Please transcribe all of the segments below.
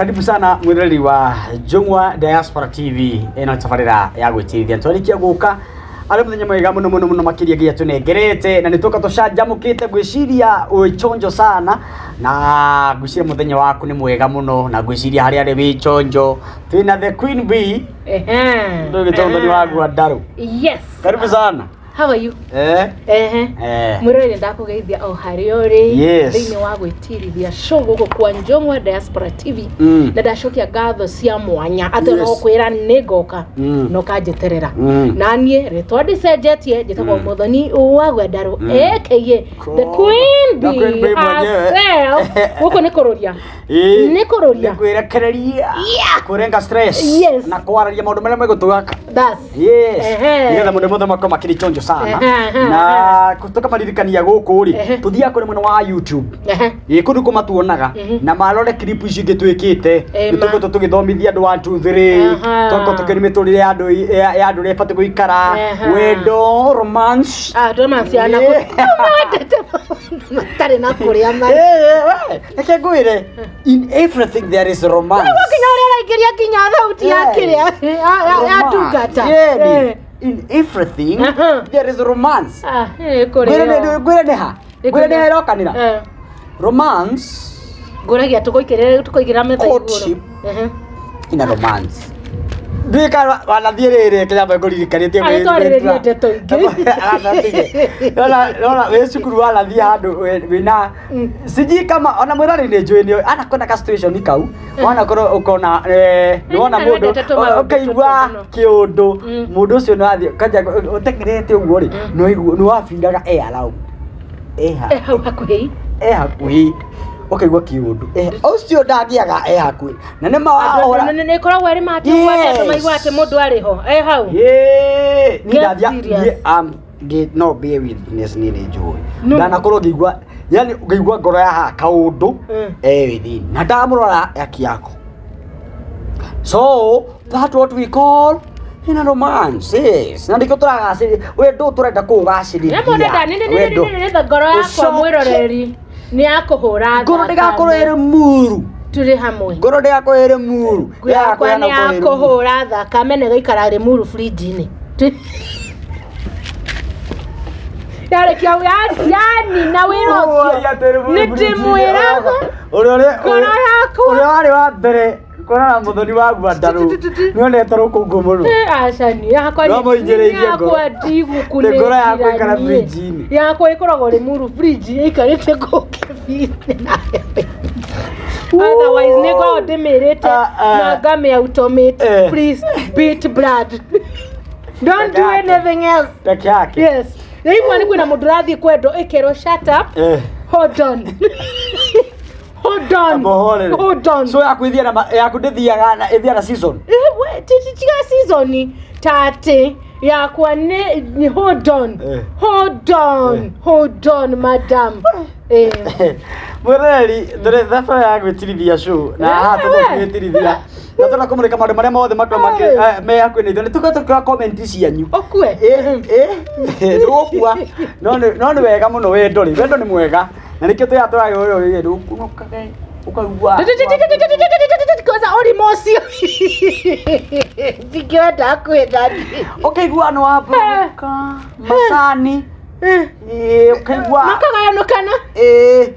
Karibu sana mwiroreri wa Njũng'wa Diaspora TV, ĩno tabarĩra ya gwĩtirithia twarĩkia gũka arĩ mũthenya mwega mũno mũno mũno makĩria nginya tũnengerete na nĩ tũka tũcanjamũkĩte, ngwĩciria wĩ chonjo sana na ngwĩciria mũthenya waku nĩ mwega mũno na ngwĩciria harĩa arĩ wĩ chonjo. Twĩna the Queen Bee. Ndũgĩtwo Mũthoni wa Ngwandarũ. Yes. Karibu sana. How are you? Eh. Ehe. Eh. Mwĩroreri, ndakũgeithia o harĩa ũrĩ thĩinĩ wa gwĩtirithia show gũkũ kwa Njũng'wa Diaspora TV. Na ndacokia ngatho cia mwanya atĩ ona gũkwĩra nĩ ngoka na ũkanjeterera. Na niĩ rĩtwa ndicenjetie, njĩtagwo Mũthoni wa Gwendarũ, aka the Queen The Queen Bee Bee mwenyewe. herself. Gũkũ nĩ kũrũria. Nĩ kũrũria. Nĩ kwĩrekereria, kũrenga stress na kwararia maũndũ marĩa megũtwaka. Bas. Yes. Ehe. Nĩgetha mũndũ mothe makorwo makĩrĩ chonjo sana. Ehe. Na tũkamaririkania gũkũ rĩ, tũthiaga kũrĩ mwena wa YouTube. Ĩ kũndũ kũ matuonaga na marore clip ici ingĩ twĩkĩte. Ĩ Nĩ ma. tũkoretwo tũgĩthomithia andũ 1 2 3. Tũgakorwo tũkĩonia mĩtũrĩre ya andũ ya andũ ũrĩa ĩbatiĩ gũikara. Wendo, romance. Ah, romance ya na wendete maũndũ matarĩ na kũrĩa marĩ. Eh, eh, reke ngwĩre, in everything there is romance. Nginya ũrĩa ũraingĩria nginya thauti ya kĩrĩa ya Romance. ndungata. Yeah, ni. In everything there is romance. Ah, ĩ Ngwĩre kũrĩo. ngwĩre nĩ ha? Ngwĩre nĩ ha ĩrokanĩra? Romance, Ngũragia tũgũikĩrĩra tũkũigĩra metha igũrũ. Courtship. Ina romance. Nduĩka wanathiĩ rĩrĩ kĩnyamba ngũririkanĩtie. Arĩ twarĩrĩrie ndeto ingĩ. Nona wĩ cukuru wanathiĩ handũ wĩna sijui kama ona mwĩrori nĩ njũĩ nĩ anakwenda ka situation kau wanakorwo ũkona nĩwona Nĩ mũndũ wendete tũmaũndũ ũkaigua tũtũ mũno. kĩũndũ mũndũ ũcio nĩwathiĩ kanja ũtekerete ũguo rĩ, nĩwabiraga e around e ha Eh, hau hakuhĩ. E hakuhĩ, ũkaigua kĩũndũ ũcio ndangĩaga e hakuhĩ na nĩ mawahũra. Nĩ ĩkoragwo ĩrĩ ma atĩ ũgwate andũ maigua atĩ mũndũ arĩ ho. Eh, hau. Niĩ Get ndathia serious. niĩ am no bear witness, niĩ nĩ njũĩ No. ndanakorwo ngĩigua, yani ngĩigua ngoro ya haha kaũndũ e within na ndamũrora yaki yako, so that what we call in a romance. Yes, na nĩkĩo tũragacĩria wendo ũyũ, tũrenda Nĩ mũndũ kũũgacĩrithia nĩ wendo. nĩ ngoro yakwa Ũcoke- mwĩroreri nĩ ya kũhũra Ngoro ndĩgakorwo thakame. ĩrĩ muru. Tũrĩ hamwe. Ngoro ndĩgakorwo ĩrĩ muru. Yakwa nĩ ya Yagakorwo ĩrĩ muru. kũhũra thakame na ĩgaikara rĩmuru fridge-inĩ. Yarĩkia yanina wĩra ũcio nĩ ndĩmwĩraga ũrĩa ngoro yakwa. Ũrĩa warĩ wa mbere kuonana Mũthoni wa Ngwandarũ nĩonete rũkũngũ mũno. Eh, aca, ni yakwa No mũhinyĩrĩirie ngoro. yakwa ndigũkunĩkĩra. Nĩ ngoro yaku ĩikara fridge-inĩ. Yakwa ĩkoragwo rĩmuru fridge ĩikarĩte kũkĩbinĩ. Otherwise nĩ ngoragwo ndĩmĩrĩte Ah, ah. na ngamĩ automate. "Please beat blood, don't do Yake. anything else." Peke yake. Yes, rĩu nĩ kwĩna mũndũ ũrathiĩ kwendwo ĩkerwo, "Shut up." "Hold on, hold on." Amba ũhorere. "Hold on." So yaku ĩthiaga na yaku ndĩthiaga na ĩthiaga na season. Eh, we, tiga season tate yakwa nĩ hold on. "Hold on, hold on, madam." Eh. Mwĩroreri, tũrĩ thabarĩ ya gwĩtirithia show na haha tũkorwo tũgĩtirithia na tũrenda kũmũrĩka maũndũ marĩa mothe makorwo me hakuhĩ na ithuĩ. Nĩ tũkoretwo tũkĩoya comment cianyu. Ũkue. Ndũgũkua, no nĩ wega mũno. Wendo rĩ, wendo nĩ mwega na nĩkĩo tũrĩa tũragĩũrwo wendo ũkunũkage ũkaigua. Kwanza ũrimũ ũcio ndingĩenda kwenda niĩ. Ũkaigua nĩ wambũrũka macani, ũkaigua Makagayanũkana.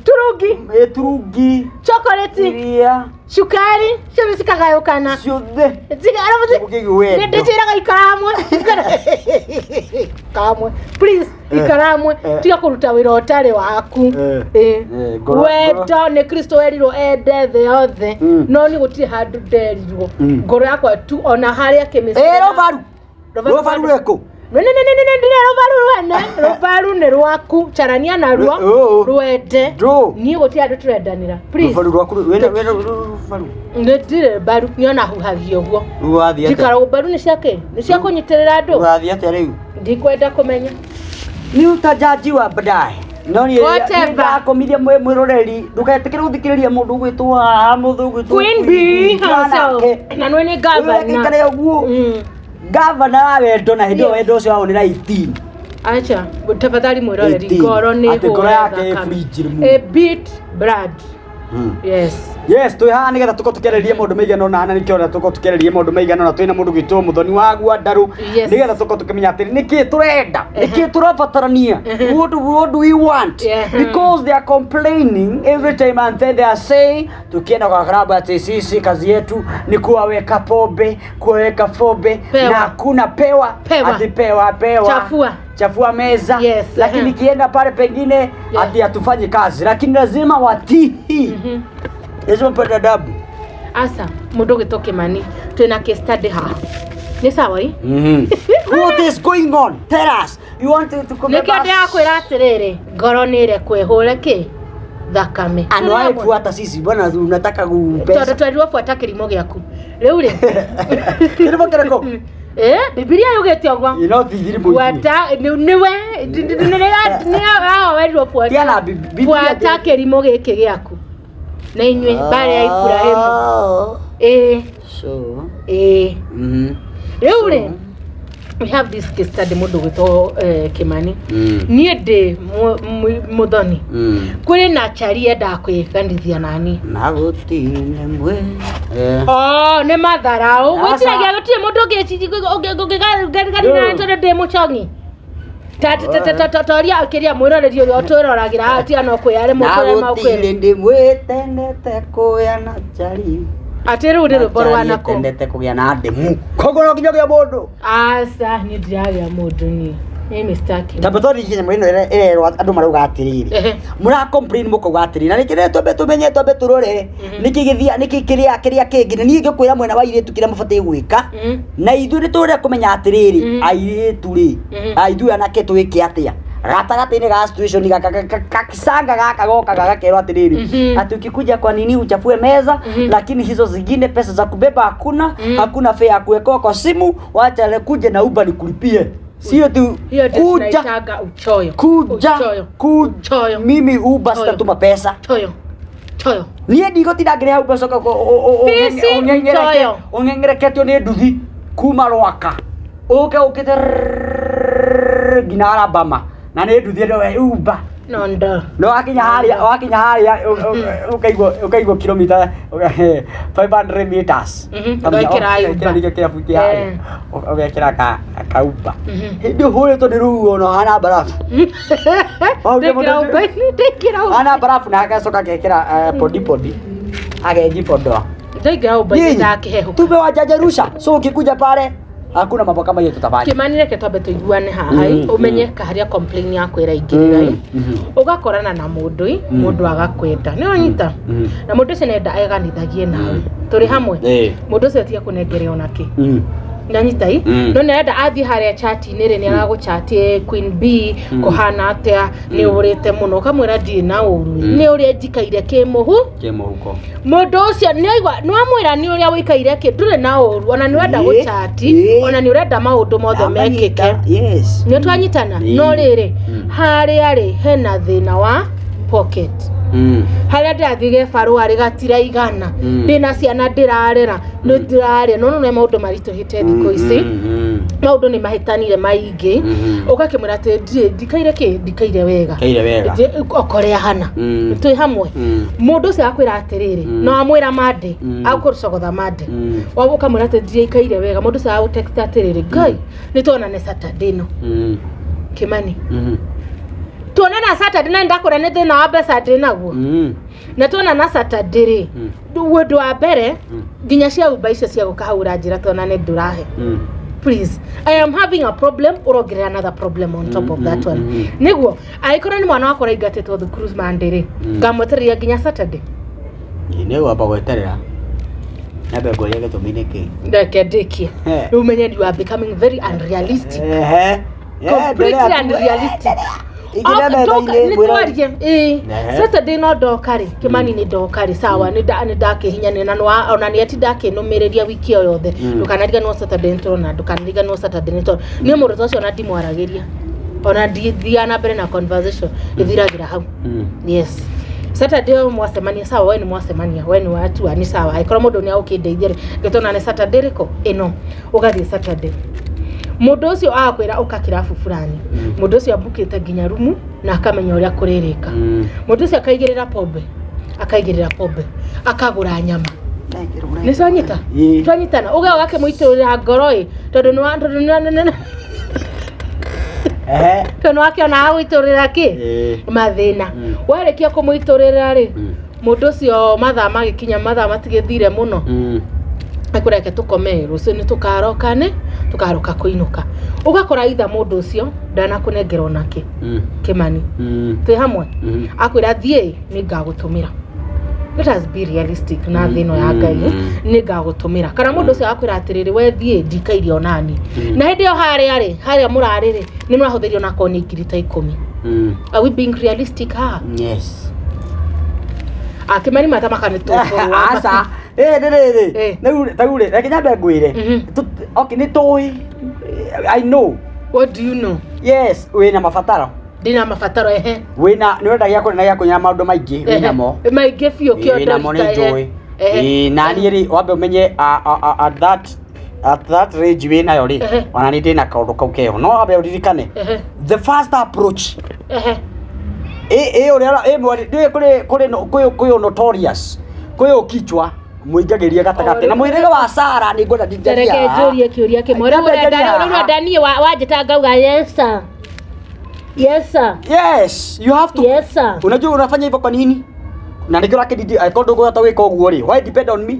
Turungi. Turungi. Chocolate. Iria. Cukari ciothe cikagayũkana. Ciothe. Ũkĩigua wendo. Ndĩciraga ikara hamwe, ikara hamwe, please, ikara hamwe. Tiga kũruta wĩra ũtarĩ waku. Ngoro Wendo nĩ Kristo werirwo ende thĩ yothe. No nĩ gũtirĩ handũ nderirwo ngoro yakwa tu ona harĩa kĩmĩci. Rũbaru, rũbaru rwĩkũ? Nĩ rũbaru rwene, rũbaru nĩ rwaku, carania naruo. Rwende. Ndũ. Niĩ gũtirĩ handũ tũrendanĩra, please. Rũbaru rwaku wĩna rũbaru? Nĩ ndirĩ mbaru, niona huhagia ũguo. Rĩu wathiĩ atĩa? Njikara mbaru nĩ ciake, nĩ cia kũnyitĩrĩra andũ. Ũrathiĩ atĩa rĩu? Ndikwenda kũmenya. Ni utajajiwa baadaye, no niĩ Whatever. ndakomirie mwĩroreri, ndũgetĩkĩre gũthikĩrĩria mũndũ ũgwĩtwo haha, mũndũ ũgwĩtwo Queen Bee herself. Na nĩ gavana. Gĩikare ũguo. Gavana wa wendo na hĩndĩ ĩyo wendo ũcio wao nĩ 19. Acha, tafadhali mwĩroreri, 18. ngoro nĩ Atĩ ngoro hũre yake ĩ thakame. fridge rĩmwe. A beat blood. Yes. Yes, twĩ haha nĩgetha tũkorwo tũkĩarĩrĩria maũndũ maigana ũna, na nĩkĩo tũkorwo tũkĩarĩrĩria maũndũ maigana ũna. Twĩna mũndũ gwitũ Mũthoni wa Gwandarũ, nĩgetha tũkorwo tũkĩmenya atĩrĩ, nĩkĩ tũrenda, nĩkĩ tũrabatarania, what do we want, because they are complaining every time and then they are saying tukienda kwa klabu ati sisi kazi yetu ni kuwaweka pombe, kuwaweka pombe. Pewa. Na hakuna pewa. Pewa. Ati pewa, pewa. Chafua. Chafua meza. Lakini kienda pale pengine ati hatufanyi kazi, lakini lazima watii, lazima mpate adabu. Aca, mũndũ ũgĩtwo Kĩmani, twĩna case study haha, nĩ sawa i? What is going on? Tell us. You want to come? Nĩkĩo ndĩrakwĩra atĩrĩrĩ, ngoro nĩ ĩrekwo ĩhũre kĩ thakame. Anayefuata sisi bwana, unataka Tondũ kupesa. twerirwo buata kĩrimo gĩaku rĩu rĩ. Kirimo kiriko? Eh, Bibilia yugĩte ũguo. Ino thithiri mũingĩ. Buata nĩwe nĩ werirwo buata. Tiana Bibilia. Buata kĩrimo gĩkĩ gĩaku na inyuĩ mbarĩ ya Iburahĩmu. Ĩĩ. So. Ĩĩ. Rĩu rĩ, we have this case study, mũndũ gwĩtwo Kĩmani. Niĩ ndĩ mũthoni, kũrĩ na chari endaga kwĩganithia nani. Na gũtine mwe. Oh, nĩ matharaũ. Aca. Gwĩciragia gũtirĩ mũndũ ũngĩganithia tondũ ndĩ mũcong'i toria kĩrĩa mwĩroreri ũrĩa ũtwĩroragĩra haha tia no kwĩyarĩ Na mũtũre gũtine makwĩra ndĩmwĩtendete kũgĩa na chari. Atĩ rĩu nĩ rwĩmbo rwa nako. Tendete kũgĩa na ndemu. Koguo no nginya ũgĩe mũndũ. Aca, niĩ ndiragĩa mũndũ niĩ. Mimi sitaki. Tamba twaririe nyamũ ĩno ĩrerwo andũ marauga atĩrĩrĩ, mũra complain mũkauga atĩrĩrĩ, na nĩkĩ twambe tũmenye, twambe tũrore nĩkĩ gĩthia, nĩkĩ kĩrĩa kĩrĩa kĩngĩ. Na niĩ ngĩkwĩra mwena wa airĩtu kĩrĩa mũbatiĩ gwĩka, na ithuĩ nĩ tũrenda kũmenya atĩrĩrĩ, airĩtu rĩ, ithuĩ anake twĩke atĩa gatagatĩ-inĩ ga situation gaka kakisanga gaka gokaga gakerwo atĩrĩrĩ, ati ukikuja kwa nini uchafue meza, lakini hizo zingine pesa za kubeba hakuna, hakuna fare ya kuwekewa kwa simu, wacha kuje na Uber nikulipie, sio tu Hiyo ndio kuja tunaitaga uchoyo. Kuja. Uchoyo. Kuja. Uchoyo. Mimi Uber Uchoyo. sitatuma pesa. Choyo. Choyo. Niĩ ndigũtinda ngĩrĩha Uber coka Fisi, uchoyo. ũng'eng'ereketio nĩ nduthi kuma Rwaka ũke ũkĩte rrrr nginya Alabama na nĩ nduthi ĩno we Uber. Nondo. No wakinya harĩa ũkaigua kilomita 500 meters. Ũgekĩra Uber. Ũgekĩra kĩrabu kĩa harĩa ũgekĩra ka Uber, hĩndĩ ũhũrĩtwo nĩ rũhuho na ũhana barabu. Ndĩkĩra Uber. Ndĩkĩra Uber. Ana barafu na agacoka agekĩra podi podi agejipodoa. Ndĩkĩra Uber ndakĩhehuka. Tume wajajerusha, so ukikuja pale hakuna mambo kama hiyo tutafanya. Kĩmani, reke twambe tũiguane haha ĩ, ũmenye harĩa complain yaku ĩraingĩrĩra ĩ. Ũgakorana na mũndũ ĩ, mũndũ agakwenda, nĩ wanyita, na mũndũ ũcio nenda eganithagie nawe tũrĩ hamwe. Mũndũ ũcio ti akũnengere ona kĩ, nanyita i, no nĩarenda athiĩ harĩa chat-inĩ rĩ, nĩ aragũchati, "Queen B, kũhana atĩa? Nĩ ũrĩte mũno." Ũkamwĩra, "Ndirĩ na ũru, nĩ ũrĩa njikaire kĩmũhu." Kĩmũhuko. Mũndũ ũcio nĩ aigua nĩ wamwĩra nĩ ũrĩa ũikaire kĩ, ndũrĩ na ũru, ona nĩ ũrenda gũchati, ona nĩ ũrenda maũndũ mothe mekĩke. Nĩ twanyitana? No rĩrĩ, harĩa rĩ hena thĩna wa pocket, harĩa ndĩrathiĩ gebarũa rĩ gatiraigana, ndĩna ciana ndĩrarera, nĩ ndĩrarĩa, no nĩ maũndũ maritũhĩte thikũ ici, maũndũ nĩ mahĩtanire maingĩ. Ũgakĩmwĩra atĩ ndirĩ ndikaire kĩ, ndikaire wega. Kaire wega. Okorĩa hana twĩ hamwe. Mũndũ ũcio akwĩra atĩrĩrĩ, no amwĩra mande akũcogotha mande, ũkamwĩra atĩ ndirĩ wega. Mũndũ ũcio agũtext atĩrĩrĩ, "Ngai, nĩ tuonane Saturday." No Kĩmani, tuonana Saturday na ndakwĩra nĩ thĩna wa mbeca ndĩ naguo, na tuonana Saturday rĩ, ũndũ wa mbere nginya cia Uber icio cia gũka hau ũranjĩra tuonane ndũrahe. Please, I am having a problem, ũrongerera another problem on top of that one. Nĩguo angĩkorwo nĩ mwana wakwa ũraingatĩtwo thukuru Monday rĩ, ngamwetereria nginya Saturday? Nĩ gwamba gweterera nyambe ngũrie gĩtũmi nĩ kĩ. Ndeke ndĩkie. Rĩu menye you are becoming very unrealistic, completely unrealistic. Ingĩra metha-inĩ Nĩ ngwĩra- twarie ĩĩ. Saturday no ndoka rĩ, Kĩmani, nĩ ndoka rĩ, sawa, nĩ ndakĩhinyanĩra na ona nĩ ati ndakĩnũmĩrĩria wiki ĩyo yothe. Ndũkanariganĩrwo Saturday nĩ tũrona, ndũkanariganĩrwo Saturday nĩ tũrona. Niĩ mũndũ ta ũcio ona ndimwaragĩria, ona ndithiaga na mbere na conversation, ĩthiragĩra hau. Yes, Saturday ĩyo mwacemania, sawa, we nĩ mwacemania, we nĩ watua nĩ sawa. Angĩkorwo mũndũ nĩ agũkĩndeithia rĩ, ngĩtona nĩ Saturday rĩkũ ĩno, ũgathiĩ Saturday, mũndũ ũcio agakwĩra ũka kĩrabu fulani. Mũndũ ũcio ambukĩte nginya rumu na akamenya ũrĩa kũrĩrĩka. Mũndũ ũcio akaigĩrĩra pombe, Akaigĩrĩra pombe, akagũra nyama. Nĩ twanyita? Ĩĩ. Twanyitana. Ũge ũgakĩmũitũrĩra ngoro ĩ, tondũ nĩ wa tondũ nĩ Ehe. tondũ nĩ wakĩona agũitũrĩra kĩ? Ĩĩ. Mathĩna. Warĩkia kũmũitũrĩra rĩ, mũndũ ũcio mathaa magĩkinya, mathaa matigĩthire mũno. Akũreke tũkome, rũciũ nĩ tũkaroka, nĩ tũkaroka kũinũka. Ũgakora itha mũndũ ũcio ndanakũnengera onake kĩmani. Twĩ hamwe? Akwĩra thiĩ, nĩ ngagũtũmĩra. Let us be realistic na thĩ ĩno ya Ngai, nĩ ngagũtũmĩra. Kana mũndũ ũcio akwĩra atĩrĩrĩ, we thiĩ ndikaire onani. Na hĩndĩ ĩyo harĩa rĩ, harĩa mũrarĩ rĩ, nĩ mũrahũthĩrio onakorwo nĩ ngiri ta 10. Are we being realistic haha? Yes. Akĩmani matamaka nĩ tũkũrũa. Aca. Ĩ nĩ rĩrĩ. Eh. Rĩu ta rĩu rĩ, reke nyambe ngwĩre. Okay, nĩ tũĩ. I know. What do you know? Yes, wĩna mabataro. Ndĩna mabataro, ehe. Wĩna nĩ ũrenda gĩa kũrĩa na gĩa kũnyua na maũndũ maingĩ wĩnamo. Maingĩ biũ. Ĩĩ, wĩnamo nĩ njũĩ. Ĩĩ, na niĩ rĩ, wambe ũmenye at that range wĩnayo rĩ, ona nĩ ndĩna kaũndũ kau keho. No wambe ũririkane the first approach ĩ ĩ ũrĩa ĩ mweri ndĩ kũrĩ kũrĩ kwĩ kwĩ notorious kwĩ ũkichwa mũingagĩria gatagatĩ na mũhĩrĩga wa Sara nĩ ngwenda Reke njũrie kĩũria kĩmwe. Rĩu Nyambe ũrenda njarie rĩu haha. ũrenda niĩ wanjĩta ngauga, "Yes sir, yes sir." Yes, you have to. Yes sir. Unajua unafanya hivyo kwa nini? Na nĩkĩo ũrakĩndindi angĩkorwo ndũkũhota gwĩka ũguo rĩ, why depend on me?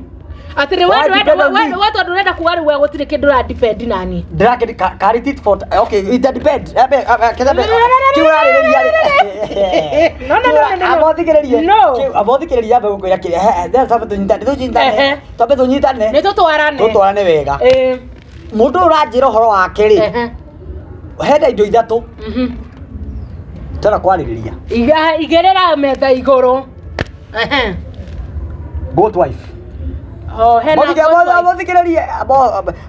Atĩrĩ, Why depend on me? we tondũ ũrenda kuga rĩu we gũtirĩ kĩndũ ũra depend nani. Ndĩrakĩndi karĩ tit for okay, it depend. Ebe ketha kĩu ũrarĩrĩria rĩ. No, no, no, no, no, no. Amba ũthikĩrĩrie. No. Kĩu amba ũthikĩrĩrie, ambe gũkwĩra kĩrĩa. Then twambe tũnyitane, tũnyitane. Twambe tũnyitane. Nĩ tũtwarane. Tũtwarane wega. Ĩĩ. Mũndũ ũyũ ũranjĩra ũhoro wake rĩ, hena indo ithatũ tũrenda kwarĩrĩria. Igĩrĩra metha igũrũ. Ehe. Goat wife. Oh, hena Mũthike- goat wife. Mũthikĩrĩrie,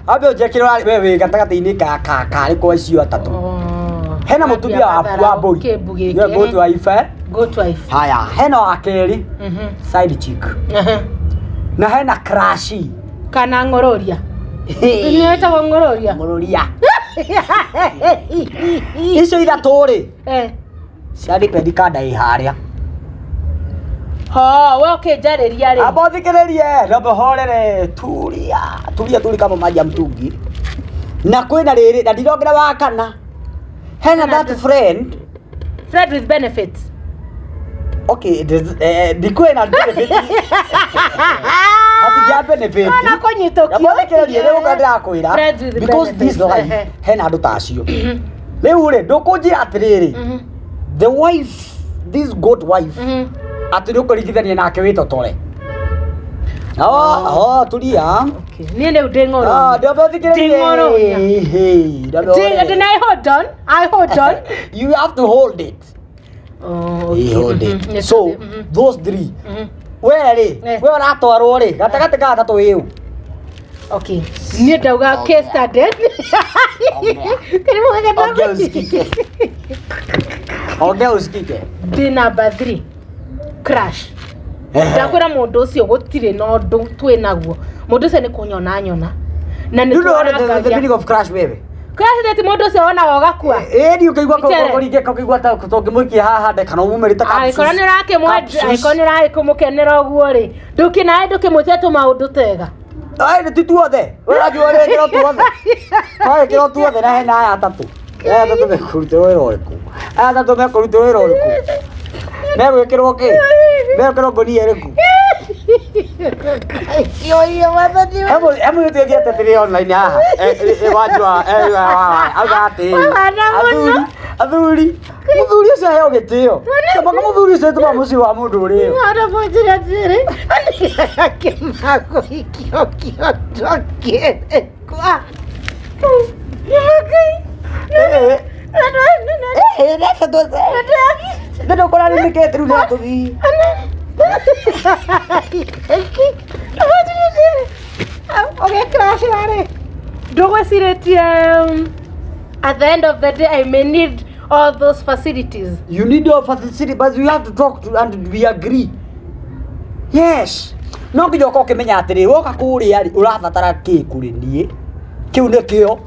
ambe ũnjĩkĩre we wĩ gatagatĩ-inĩ ka ka karĩ kwa icio atatũ. Oh. Hena mũtumia waku wa mbũri. Kĩmbu gĩkĩ. Nĩwe goat wife, eh? Goat wife. Haya, hena wa kerĩ, side chick. Na hena crush. Kana ng'ororia. Nĩ wĩtagwo ng'ororia. Ng'ororia. Icio ithatũ rĩ, cia depend kanda ĩ harĩa. Ho, we ũkĩnjarĩria rĩ. Amba ũthikĩrĩrie, na ũhorere, tulia, tulia, tuli kama maji ya mtungi. Na kwĩna rĩrĩ, na ndirongera wa kana. Hena that friend. Friend with benefits. Okay, it is, ndikwĩna benefit. Hatingĩa benefit. Ona kũnyitũkio. Mũthikĩrĩrie, rĩu ũguo ndĩrakwĩra. Friends with Because this benefits. life, hena andũ ta acio. Rĩu rĩ, ndũkũnjĩra atĩrĩrĩ, the wife, this good wife, atĩ nĩ ũkũringithania nake wĩtotore. Oh, oh, tulia. Okay. Niĩ rĩu ndĩ ng'oro. Ah, ndambe ũthikĩrĩrie. Ndĩ ng'ororia. Hey, ndambe Ndĩ ũhorere. ndĩ I hold on. I hold on. You have to hold it. Oh, You hold it. Mhm. So, those three. We rĩ, we ũratwarwo rĩ, gatagatĩ ka gatatũ ĩũ. Okay. Niĩ ndauga case study. Karibu Ongea gaka. usikike. Ongea usikike. Ndĩ number 3. Crash. Ndakwĩra mũndũ ũcio gũtirĩ na ũndũ twĩ naguo. Mũndũ ũcio nĩ kũnyona nyona. Na nĩ Do you know what the twarangagia. meaning of crash wewe? Crash nĩ ti mũndũ ũcio wonaga ũgakua. Ĩĩ ni ũkaigua Icere. kũringĩka, ũkaigua ta tũngĩmũikia haha nda kana ũmũmĩrĩte. Angĩkorwo nĩ ũrakĩmwenda, angĩkorwo nĩ ũragĩkũmũkenera ũguo rĩ, ndũkĩnawe ndũkĩmwĩtie tũmaũndũ twega. Ai nĩ ti tuothe. Ũrakiuga ũrekĩrwo tuothe. Ũrekĩrwo tuothe na hena aya atatũ. Aya atatũ mekũrutĩrwo wĩra ũrĩkũ? Aya atatũ mekũrutĩrwo wĩra ũrĩkũ? Megwĩkĩrwo kĩ? Megwĩkĩrwo ngũnia ĩrĩkũ? He mũirĩtu ũngĩ atĩrĩ online haha. Wanjua auga atĩ athuri athuri mũthuri ũcio aheo gĩtĩo. Kamaka mũthuri ũcio tũma mũciĩ wa mũndũ ũrĩo. Anamwĩtĩra atĩrĩ, akĩmagũikio kĩondo kĩrĩkwa. Eh, eh, reke Nĩ ndũkũrarimĩkĩte rĩu no tũthiĩ. Ũgĩcrashĩra rĩ, ndũgwĩcirĩtie at the end of the day I may need all those facilities? You need your facility, but you have to talk to and we agree. Yes. No nginya ũkorwo ũkĩmenya atĩrĩ, woka kũrĩa rĩ, ũrabatara kĩ kũrĩ niĩ? Kĩu nĩkĩo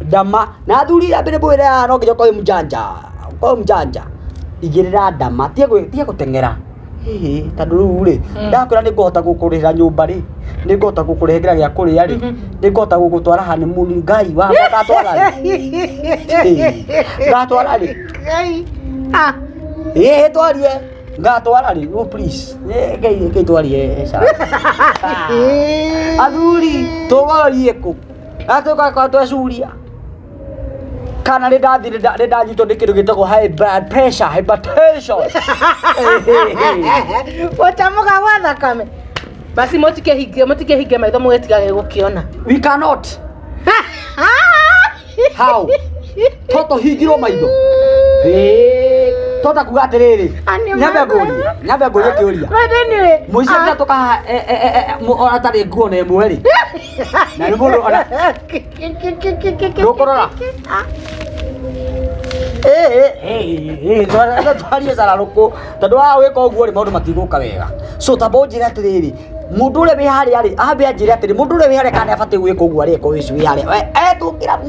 ndama. Na athuri a mbere mwĩre haha no nginya ũkorwo wĩ mjanja. Ũkorwo mjanja. Igĩrĩra ndama, tiga gũteng'era. Ĩhĩ, tondũ rĩu rĩ, ndakwĩra nĩ ngũhota gũkũrĩhĩra nyũmba rĩ, nĩ ngũhota gũkũrehera gĩa kũrĩa rĩ, nĩ ngũhota gũgũtwara honeymoon, Ngai wakwa ngatwara rĩ? Ĩĩ, ngatwara rĩ? Ngai. Ah. Ĩĩ, twarie ngatwara rĩ? Oh please. Ĩ, Ngai Ngai twarie Sarah. Athuri tũgorie kũ? Atũka twecuria. Kana nĩ ndathi nĩ ndanyitwo nĩ kĩndũ gĩtagwo high blood pressure, hypertension. Gũcamũka gwa thakame. Basi mũtikehinge mũtikehinge maitho mũgĩtigage gũkĩona. We cannot. How? Toto hingirwo maitho. Ĩĩ, tota kuga atĩrĩrĩ, nyambe ngũrie, nyambe ngũrie kĩũria. But anyway, Mũici angĩatũka haha atarĩ nguo na ĩmwe rĩ, na nĩ mũndũ ona ndũkũrora. Ĩĩ, twarie cararũkũ tondũ wa gwĩka ũguo rĩ, maũndũ matigũka wega. So tamba ũnjĩre atĩrĩrĩ, mũndũ ũrĩa wĩ harĩa rĩ, ambe anjĩre atĩrĩ, mũndũ ũrĩa wĩ harĩa kana nĩ abatiĩ gwĩka ũguo areka ũcio wĩ harĩa. We etũkĩra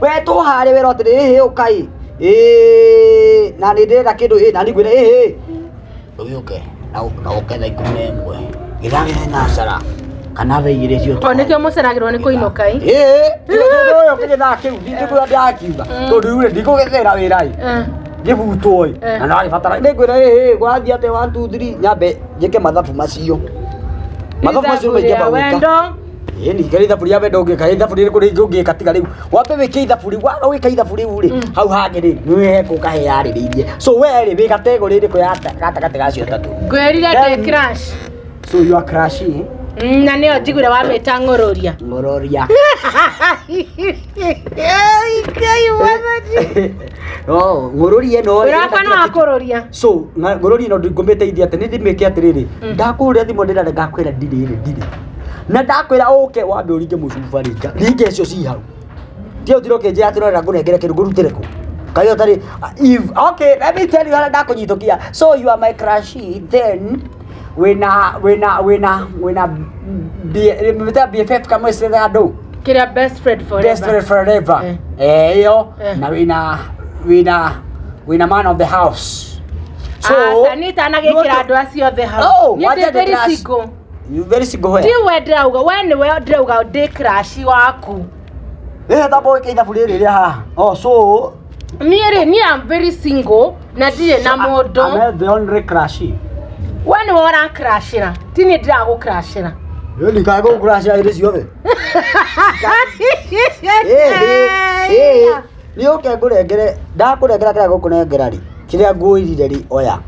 we tũharĩa werwo atĩrĩ, ĩhĩ ũkai, ĩĩ na nĩ ndĩrenda kĩndũ ĩ na niĩ ngwĩre ĩhĩ ũgĩũke na ũke thaa 11 gĩthaa gĩa thinacara kana thaa 2 cio. O nĩkĩo mũceragĩrwo nĩ kũinũka ĩ. Ĩĩ, tiga tondũ ũyũ kĩgĩthaa kĩu ndingĩkwĩra ndĩrakiuga tondũ rĩu rĩ ndikũgĩthĩra wĩra ĩ ngĩbutwo ĩ na ndagĩbatara nĩ ngwĩra ĩhĩ gwathiĩ atĩa 1 2 3 nyambe njĩke mathabu macio mathabu macio Ithabu rĩa maingĩamba gwĩka. wendo. Ĩĩ ningĩ ithabu rĩa wendo ũngĩka ithabu rĩrĩkũ rĩngĩ ũngĩka tiga rĩu wambe wĩke ithabu rĩu waga gwĩka ithabu rĩu rĩ hau hangĩ rĩ nĩwe hekũka heyarĩrĩirie. So we rĩ wĩ category ĩrĩkũ ya gatagatĩ ga acio atatũ? Ngwĩrire ndĩ crush. So you are crushing. Na nĩyo njiguire wamĩta ng'ũrũria. Ng'ũrũria. Ngai mwathani. Oh, ng'ũrũria ĩno rĩ, Wĩra wakwa nĩ wa kũrũria. So ng'ũrũria ĩno ngũmĩteithia atĩ nĩ ndĩmĩke atĩrĩrĩ, ndakũhũrĩra thimũ ndĩrare ngakwĩra ndirĩ rĩ ndirĩ. Na ndakwĩra ũke wambe ũringe mũcuba rĩ, ringe icio ci hau. Tiga ũtinde ũkĩnjĩra atĩ ũrenda ngũnengere kĩndũ ngũrutĩre kũ? Kaĩ ũtarĩ if okay, let me tell you harĩa ndakũnyitũkia. So you are my crush then wĩna wĩna wĩna wĩna mĩta BFF kamwe cithaga andũ Kĩrĩa best friend forever. best friend forever. Eh, ĩyo na wĩna wĩna wĩna man of the house. So, aca niĩ itanagĩkĩra andũ acio othe hau. Oh, Niĩ ndĩ wanja ndĩ very crush. single. You very single where? Ti we ndĩrauga, we nĩwe ndĩrauga ndĩ crush waku. Rĩrĩ tamba ũgĩke ithabu rĩrĩ rĩa haha. Oh, so Niĩ rĩ, niĩ am very single na ndirĩ na mũndũ. I'm the only crush. We nĩwe ũracrashĩra, ti niĩ ndĩragũcrashĩra. Rĩu ndikae gũgũcrashĩra hĩndĩ ciothe. Ĩĩ, nĩ ũke ngũrengere, ndakũrengera kĩrĩa ngũkũnengera rĩ, kĩrĩa ngũĩrire rĩ, oya.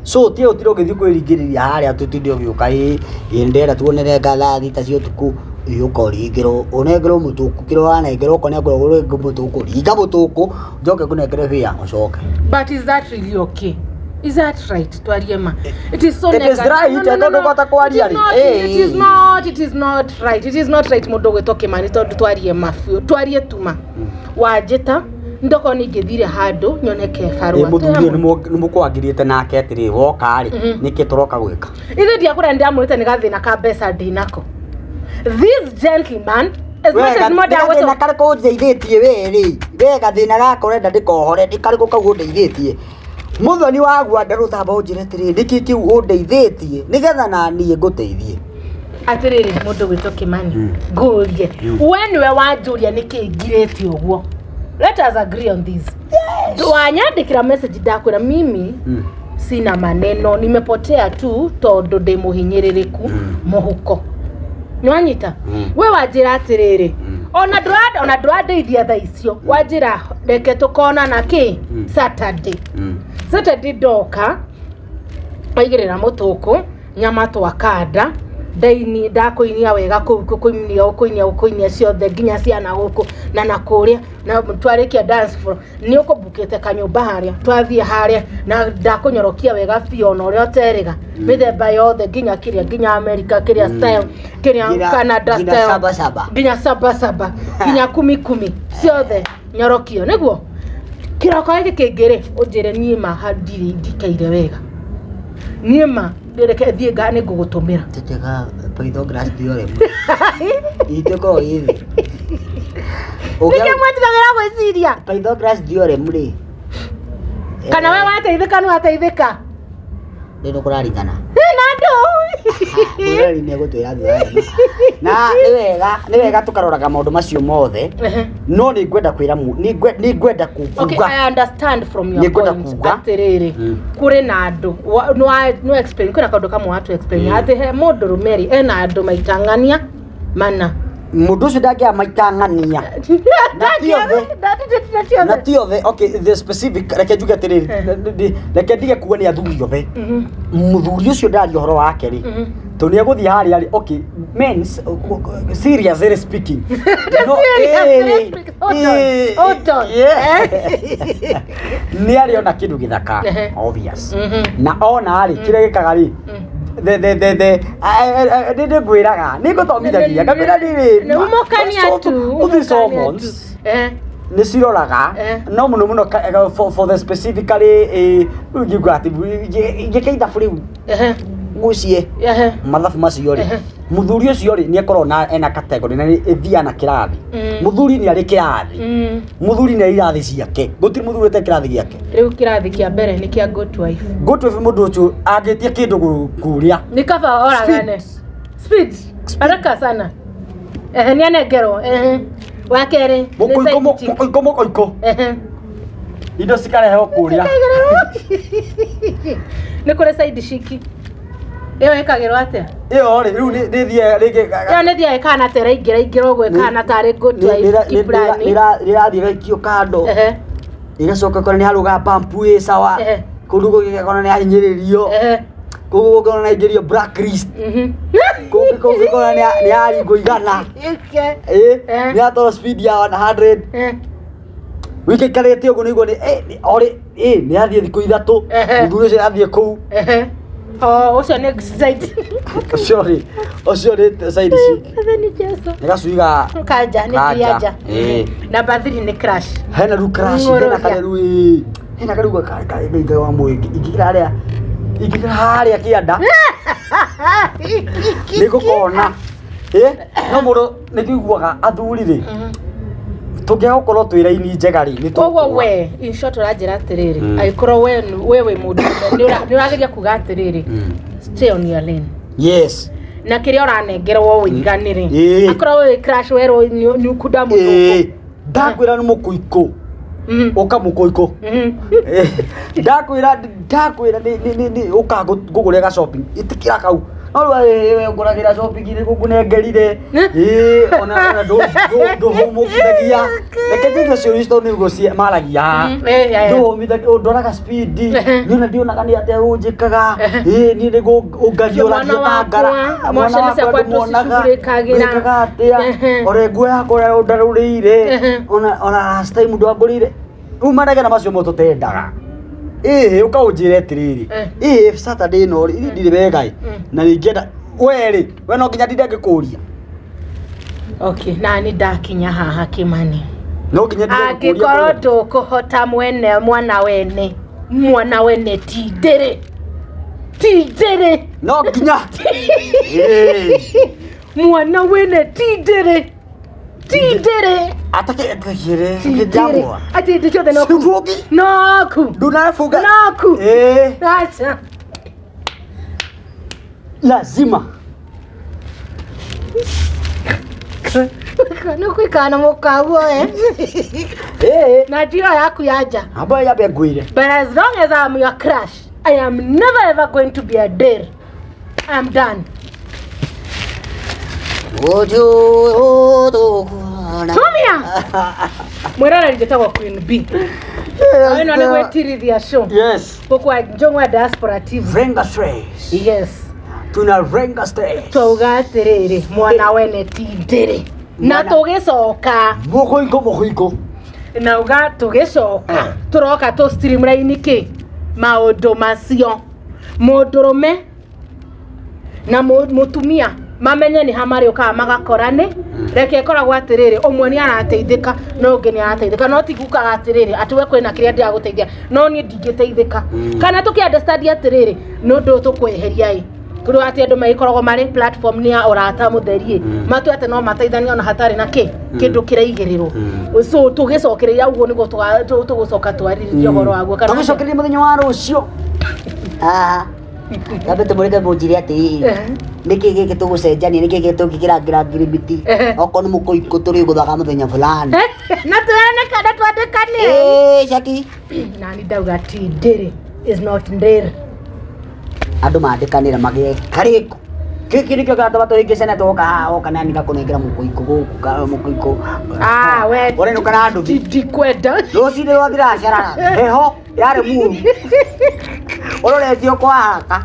So tiga ũtinde ũgĩthiĩ kwĩringĩrĩria harĩa tũtinde ũgĩũka ĩĩ ĩĩ nĩndĩrenda tuonere nga thaa thita cia ũtukũ, ĩĩ ũka ũringĩrwo, ũnengerwo mũtũkũ kĩrĩa ũranengerwo ũkanengerwo mũtũkũ, ringa mũtũkũ, njoke ngũnengere bĩa ũcoke. But is that really okay? Is that right? Twarie ma. It is so It is negative. right, No, no, no, tondũ no. ngwata kwaria It is rĩ. not, Eh. it is not, it is not right. It is not right mũndũ ũgwĩtwo Kĩmani tondũ twarie ma biũ. Twarie tuma. Wanjĩta ndokorwo nĩ ingĩthire handũ nyone barũa. Ĩ mũthuri ũyũ nĩ mũkwangirĩte nake atĩrĩ woka rĩ, nĩkĩ tũroka gwĩka? Ithuĩ ndiakũra nĩndamwĩrĩte nĩ gathĩna ka mbeca ndĩnako. This gentleman as much as gathĩna mũndũ karĩkũ ũndeithĩtie we rĩ, we gathĩna gaka ũrenda ndĩkohore nĩ karĩkũ kau ũndeithĩtie? Mũthoni wa Gwanda rũtamba ũnjĩre atĩrĩrĩ nĩkĩ kĩu ũndeithĩtie nĩgetha naniĩ ngũteithie. Atĩrĩrĩ mũndũ gwĩtwo Kĩmani, ngũrie we nĩwe wanjũria nĩkĩ ngirĩte ũguo. Let us agree on this. Wanyandĩkĩra message ndakwĩra mimi sina maneno, nimepotea tu tondũ ndĩ mũhinyĩrĩrĩku mũhuko. Nĩwanyita? We wanjĩra atĩrĩrĩ, ona ndũra ona ndũrandeithia thaa icio, wanjĩra reke tũkonana kĩ Saturday. Saturday ndoka waigĩrĩra mũtũkũ nyama twakanda ndaini ndakũinia wega kũu kũinia kũinia kũinia ciothe nginya ciana gũkũ na na kũrĩa na twarĩkia dance floor nĩ ũkũmbukĩte kanyũmba harĩa twathiĩ harĩa na ndakũnyorokia wega biũ ona ũrĩa ũterĩga mĩthemba yothe nginya kĩrĩa nginya America kĩrĩa style kĩrĩa Canada nginya style saba saba. nginya saba saba nginya kumi kumi ciothe nyorokio nĩguo kĩroko gĩkĩ kĩngĩ rĩ ũnjĩre niĩ ma ha ndirĩ ndikaire wega niĩ ma reke thiĩ nga nĩ ngũgũtũmĩra. Tũtega Pythagoras theorem. Itũkorwo ĩ thĩ. Nĩkĩo mwetigagĩra gwĩciria. Pythagoras theorem rĩ. Kana we wateithĩka nĩ wateithĩka. Rĩu nĩkũrarigana. Na andũ. Mwĩroreri nĩ egũtwĩra thutha wa hema. Na nĩ wega tũkaroraga maũndũ macio mothe. No nĩ ngwenda kwĩra nĩ ngwenda Okay, kuga. I understand from your Nĩ ngwenda point. kuga. Atĩrĩrĩ, kũrĩ na andũ no explain kwĩna kaũndũ kamwe watu explain atĩ he mũndũrũme rĩ ena andũ maita ng'ania mana. Mũndũ ũcio ndangĩaga maita ng'ania. Na ti othe. Na ti othe. Okay, the specific, reke njuge atĩrĩrĩ, reke ndige kuga nĩ athuri othe. Mũthuri ũcio ndaria ũhoro wake rĩ, tondũ nĩ egũthiĩ harĩa rĩ, okay, mens, seriously speaking. No, Seriously speaking, hold on, hold on. yeah. Nĩ arĩ ona kĩndũ gĩthaka, obvious. Na ona rĩ, kĩrĩa gĩkaga rĩ, the the the the nĩ ndĩngwĩraga, nĩ ngũthomithagia, ngakwĩra rĩrĩ, Nĩ umũkania tu, these umũkania tu. hormones nĩ ciroraga no mũno mũno for the specifically rĩu ingĩuga atĩ ingĩka ithabu rĩu ngucie mathabu macio rĩ, mũthuri ũcio rĩ nĩ akoragwo na ena category na nĩ ĩthiaga na kĩrathi. Mũthuri nĩ arĩ kĩrathi, mũthuri nĩ arĩ irathi ciake, gũtirĩ mũthuri ũtarĩ kĩrathi gĩake. Rĩu kĩrathi kĩa mbere nĩ kĩa good wife. Good wife, mũndũ ũcio angĩtia kĩndũ kũrĩa Nĩ kaba oragane. Speed. Haraka sana. Ehe, nĩ anengerwo. Ehe. Wa kerĩ nĩ mũkũikũ side chick. mũkũikũ mũkũikũ indo cikarehwo kũrĩa. Nĩ kũrĩ side chick. Ĩyo ĩkagĩrwo atĩa? Ĩyo rĩ, rĩu nĩ thiaga rĩngĩ Ĩyo nĩ thiaga ĩkahana ta ĩraingĩra ingĩra ũguo, ĩkahana tarĩ good wife kiplani. Rĩrathiĩ gaikio kando, ĩgacoka ĩkona nĩ harũga pump ĩ sawa, kũndũ kũngĩ gakona nĩ ahinyĩrĩrio, kũu gũkona nĩ aingĩrio blacklist, kũngĩ kũu gĩkona nĩ yaringwo igana, ĩ nĩ yatwarwo speed ya 100. Wĩikaikarĩte ũguo nĩguo nĩ orĩ ĩ nĩ yathiĩ thikũ 3, mũthuri ũcio athiĩ kũu. Oh, ũcio nĩ side. Ũcio rĩ, ũcio nĩ side chick. Mwathani Jesu. Nĩ gacui ga Kanja, nĩ Kanja. kanja. Number 3 nĩ crush. Hena rĩu crush, hena Ng'ũrũria. karĩa rĩu ĩ hena karĩu gaka wa mũingĩ ingĩkĩra harĩa, ingĩkĩra harĩa kĩanda nĩ ngũkona ĩ no mũndũ nĩ kĩiguaga athuri rĩ, tũngĩaga gũkorwo twĩ raini njega rĩ, nĩ Koguo tũkũgũa. we in short ũranjĩra atĩrĩrĩ, angĩkorwo we wĩ mũndũ nĩ ũrageria kuga atĩrĩrĩ, stay on your lane. Yes. Na kĩrĩa ũranengerwo ũiganĩre. Akorwo wĩ crush werwo nĩ ũkunda mũthũngũ. Ndakwĩra nĩ mũkũikũ. Ũka mũkũikũ. Ndakwĩra nĩ ũka ngũgũre ga shopping, ĩtĩkĩra kau. No rĩu we ngũragĩra shopping rĩ ngũnengerire. Ona ona ndũhũmũkithagia. Reke njigue ciũria icio tondũ nĩguo maragia. Ndũhũmithagia, ũndoraga speed. Niĩ ona ndionaga nĩ atĩa ũnjĩkaga. Niĩ nĩ ũngariũragia ta ngara. Mwana wakwa ndũmuonaga. Wĩkaga atĩa? Ore nguo yakwa ũrĩa ũndarũrĩire. Ona last time ndwangũrĩire. Rĩu manegena macio mo tũtendaga. Ĩĩ ũkaũnjĩre atĩrĩrĩ, ĩĩ Saturday ĩno rĩ, niĩ ndirĩ wega ĩ, na nĩ ingĩenda we rĩ, we no nginya ndinde ngĩkũria. Okay, na nĩ ndakinya haha Kĩmani. No nginya ndinde ngĩkũria. Angĩkorwo ndũkũhota mwene mwana wene, mwana wene ti ndĩrĩ. Ti ndĩrĩ. No nginya. Mwana wene ti ndĩrĩ. Ti ndĩrĩ. Atakĩrĩ kĩnjamwa. Atĩ hĩndĩ ciothe no ku. Sifungi. No ku. Ndunafunga. No ku. Acha. Lazima. Nĩ kwĩkana na mũkaguo eh. Na ndio yaku ya nja. Amba yambe ngwĩre. But as long as I'm your crush, I am never ever going to be a dare. I'm done. Tumia! Mwĩroreri njĩtagwo Queen B. Ĩno nĩ gwĩtirithia show. Yes. Gũkũ Njũng'wa Diaspora TV. Renga stress. Yes. Tuna renga stress. Twauga atĩrĩrĩ, mwana wene ti ndĩrĩ. Na tũgĩcoka. Mũkũikũ mũkũikũ. Na uga tũgĩcoka. Tũroka tũ streamline kĩ? Maũndũ macio. Mũndũrũme na mũtumia mamenye nĩ ha marĩũkaga magakorane. Reke ĩkoragwo atĩrĩrĩ, ũmwe nĩ arateithĩka na ũngĩ nĩ arateithĩka, no ti kugaga atĩrĩrĩ atĩ we kwĩna kĩrĩa ndĩragũteithia no niĩ ndingĩteithĩka. Kana tũkĩ understand atĩrĩrĩ, nĩ ũndũ tũkweheria ĩ kũrĩ atĩ andũ magĩkoragwo marĩ platform nĩ ya ũrata mũtheri ĩ, matue atĩ no mateithanie ona hatarĩ na kĩ kĩndũ kĩraigĩrĩrwo. So tũgĩcokereria ũguo nĩguo tũgũcoka twarĩrĩrie ũhoro waguo. Tũgĩcokereria mũthenya wa rũciũ. Tambe tũmũrĩke mũnjĩre atĩrĩrĩ, nĩkĩ gĩkĩ tũgũcenjania, nĩkĩ gĩkĩ tũngĩkĩrangĩra ngirimiti, okorwo nĩ mũkũikũ tũrĩgũthaga mũthenya fulani. Na tũranĩka na twandĩkane. Ĩĩ, Shaki. Nani ndauga ti ndĩrĩ is not ndĩrĩ. Andũ mandĩkanĩre magĩe karĩko. Gĩkĩ nĩkĩo kĩratũma tũhĩngĩcane twoka haha woka nani ngakũnengera mũkũikũ gũkũ mũkũikũ. Ah, we. Ũrenũka na nduthi. Ndikwenda. Rũcinĩ rwa thinacara heho yarĩ muru. Ũroretio kwa haraka.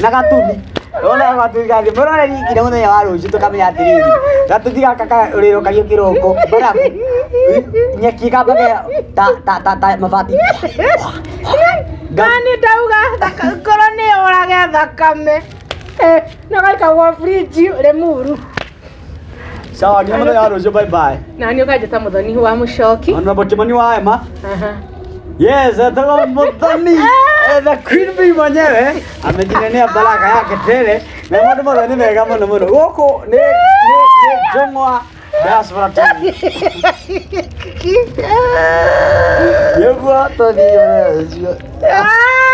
Na gatuthi. Ona gatuthi gathi mũrore nginya mũthenya wa rũciũ tũkamenya atĩrĩrĩ gatuthi gaka ũrĩrũkagio kĩroko mbarabu nyeki ĩkambaga ta ta ta ta mabati. Nani ndauga ngoro nĩ yũrage thakame. Na gaikagwo fridge Limuru. Sawa, nginya mũthenya wa rũciũ, bye bye. Na nĩ ũkanjĩta Mũthoni wa Mũcoki. Honorable Kimani wa Emma. Aha. Yes, etagwo Muthoni. The Queen Bee mwenyewe amejinenea baraka yake tele na maũndũ mothe nĩ mega mũno mũno. Gũkũ nĩ Njũng'wa Diaspora TV. Nĩguo tũthiĩ mũthenya ũcio. Ah!